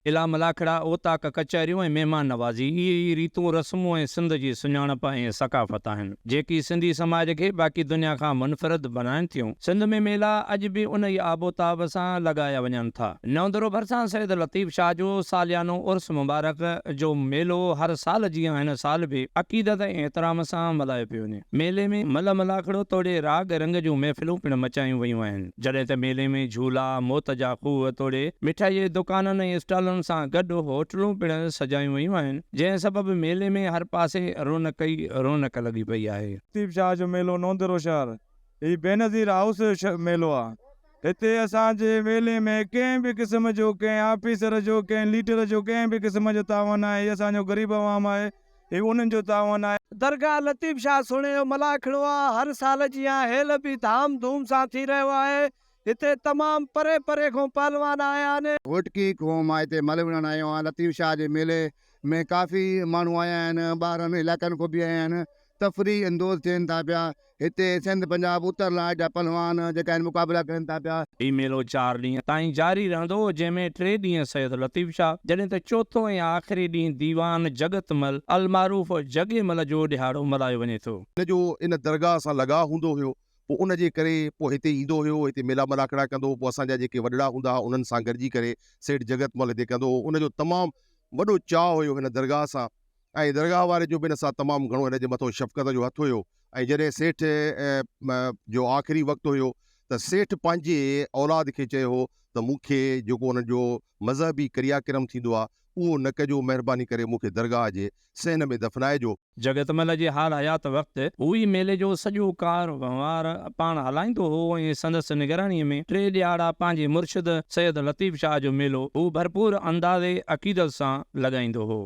الا ملاکڙا، اوطاق، ڪچهريون ۽ مهمان نوازي اهي ئي ريتون، رسمون ۽ سنڌ جي سڃاڻپ ۽ ثقافت آهن، جيڪي سنڌي سماج کي باقي دنيا کان منفرد بنائن ٿيون. سنڌ ۾ ميلا اڄ به ان ئي آب و تاب سان لڳايا وڃن ٿا. نئون ديرو ڀرسان سيد لطيف شاهه جو ساليانو عرس مبارڪ جو ميلو هر سال جيان هن سال به عقيدت ۽ احترام سان ملهايو پيو وڃي. ميلي ۾ ملهه ملاکڙو توڙي راڳ رنگ جون محفلون پڻ مچايون ويون آهن. جڏهن ته ميلي ۾ جهولا، موت جا کوهه توڙي مٺائي جي دڪانن ۽ اسٽالن سان گڏ هوٽلون پڻ سجايون ويون آهن، جنهن سبب ميلي ۾ هر پاسي رونق ئي رونق لڳي پئي آهي. لطيف شاهه جو ميلو نوندرو شهر هي بينظير هائوس جو ميلو آ هتي اسان جي ميلي ۾ ڪنهن به قسم جو ڪنهن آفيسر جو ڪنهن ليڊر جو ڪنهن به قسم جو تعاون ناهي هي اسان جو غريب عوام آهي هي انهن جو تعاون آهي. درگاهه لطيف شاهه سهڻي جو ملاکڙو آ، هر سال جيان هيل به ڌام ڌوم سان ٿي رهيو آهي، هتي تمام پري پري کان پهلوان آيا آهن. گهوٽڪي کان مان هتي ملهه وڙهڻ آيو آهيان، لطيف شاهه جي ميلي ۾ ڪافي ماڻهو آيا آهن، ٻاهرن علائقن کان به آيا آهن، تفريح اندوز ٿين ٿا پيا، هتي سنڌ پنجاب اتر لاڙ جا پهلوان جيڪا آهن مقابلا ڪرن ٿا پيا. هي ميلو چار ڏينهن تائين جاري رهندو، جنهن ۾ ٽي ڏينهن سيد لطيف شاهه، جڏهن ته چوٿون ۽ آخري ڏينهن ديوان جڳت مل المعروف جڳي مل جو ڏهاڙو ملهايو وڃي ٿو. هن جو ان درگاهه سان لڳاء هوندو هيو پوء ان جي ڪري پوء هتي ايندو هيو هتي ميلا ملاکڙا ڪندو هو پوء اسان جا جيڪي وڏڙا هوندا ها انهن سان گڏجي ڪري سيٺ جڳت مل هتي ڪندو هو ان جو تمام وڏو چاهه هيو هن درگاهه سان ۽ درگاهه واري جو به هن سان تمام گهڻو هن جي مٿو شفقت جو هٿ هيو ۽ جڏهن سيٺ جو آخري وقت هيو ته سيٺ پنهنجي اولاد کي چيو هو ته مون کي جيڪو انهن جو مذهبي ڪريا ڪرم ٿيندو آهي اهو نه ڪجو مهرباني ڪري مون کي درگاهه جي صحن ۾ دفنائجو. جڳت مل جي حال حيات وقت هو ئي ميلي جو سڄو ڪار وهنوار پاڻ هلائيندو هو ۽ سندس نگرانيء ۾ ٽي ڏهاڙا پنهنجي مرشد سيد لطيف شاهه جو ميلو هو ڀرپور انداز عقيدت سان لڳائيندو هو.